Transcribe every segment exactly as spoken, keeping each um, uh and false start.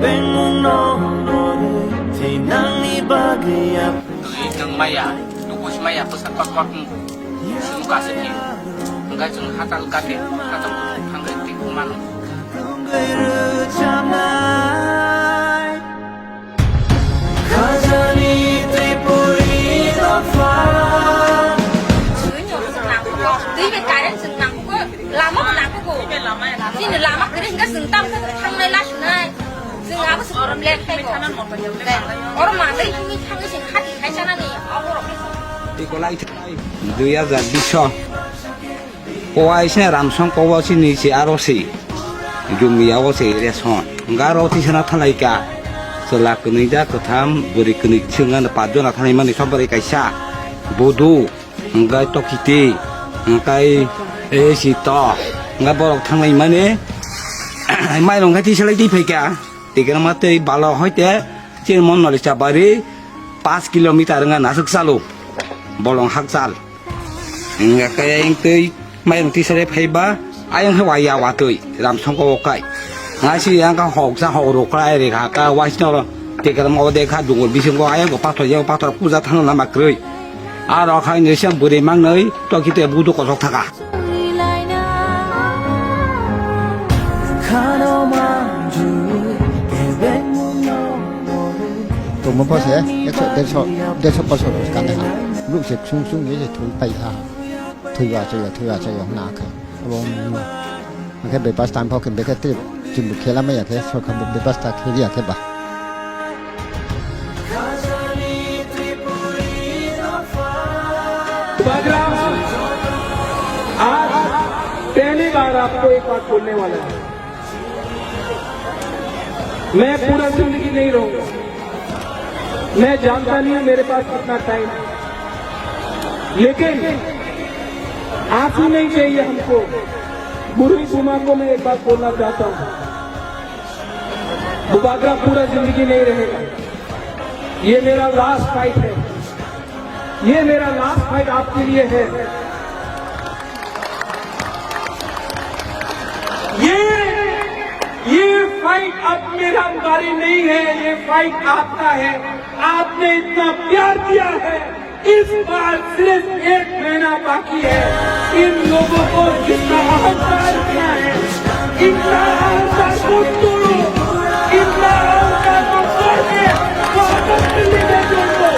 Bengmungno twi nangni bagwi ap- Twi nwng maya, tubus maya bwsa kotor wng. Sunu kasik khe. Hwnkhe chwng hatal gati, hatal thangwi twi mano. Khajani Tripuri dopha. Twi bai current chwng nangkukgo, lama bo nangkukgo. Chini lama kwrwi hwnkhe chwng tamo khe thangnai lasunai. Chwng abo se problem le khai bo. Oro mangai himwi thangwi se hati khai chanani aborok. Dui hajar bish o. Kowa ise ramsong kowa sini se aro se. Jumia o se ration. Hwnkhe aro tisana thalaika. Chwla kwnwi da kwtham, bwrwi kwnwi swnga no pach jona thanai mani sobari kaisa. Bodo. Hwnkhe tokiti, hwnkhe, eh, sito, hwnkhe borok thanglai mani, mairung khe tisalai twi phaikha, tikhe ma tei balo hoite, chini mon noli chabari, paanch kilometer wngkha naswk chalo, bolong hakchal, hwnkhe khe ayang twi mairung tisalai phaiba, ayang khe waya watwi, ramsongko o kai, ngai si yang kha hoksa hok rok khlai rikha kha, waisno. Tekerma o de kha dungo bisingo ayang bo pathor, yang pathor puja thangna lama kwrwi. Aro kha ni se bwrwi mangnwi toki te budu kosok thaka. Tongma pho se ekso, derso, derso bosor kanai ha. Luk se ksung ksung ye se thwi pai ha. Thwiba chaya, thwiba chaya hwna kha. Abo wngkha bebas tam pho khe bekhe tei chwng bo khela maya khe sorkar bo bebas ta kheli ya khe ba. Baburao, आज पहली बार आपको एक बात बोलने वाला है। मैं पूरा जिंदगी नहीं रहूंगा, मैं जानता नहीं हूं मेरे पास कितना टाइम है, लेकिन आंसू नहीं चाहिए हमको। बुरी बुमा को मैं एक बात बोलना चाहता हूं, बुबागरा पूरा जिंदगी नहीं रहेगा, ये मेरा लास्ट फाइट है। ये मेरा लास्ट फाइट आपके लिए है। ये, ये फाइट अब मेरा बारी नहीं है, ये फाइट आपका है। आपने इतना प्यार दिया है, इस बार सिर्फ एक महीना बाकी है। इन लोगों को जितना अहंकार किया है, इतना अहंकार को तोड़ो, इतना अहंकार को तोड़ के वापस दिल्ली में जोड़ दो।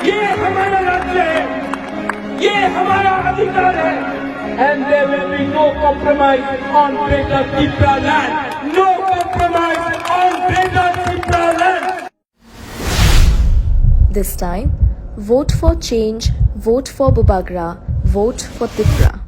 ये हमारा राज्य है, ये हमारा अधिकार है। And there will be no compromise on Greater Tipra land. No compromise on Greater Tipra land. This time, vote for change, vote for Bubagra, vote for Tipra.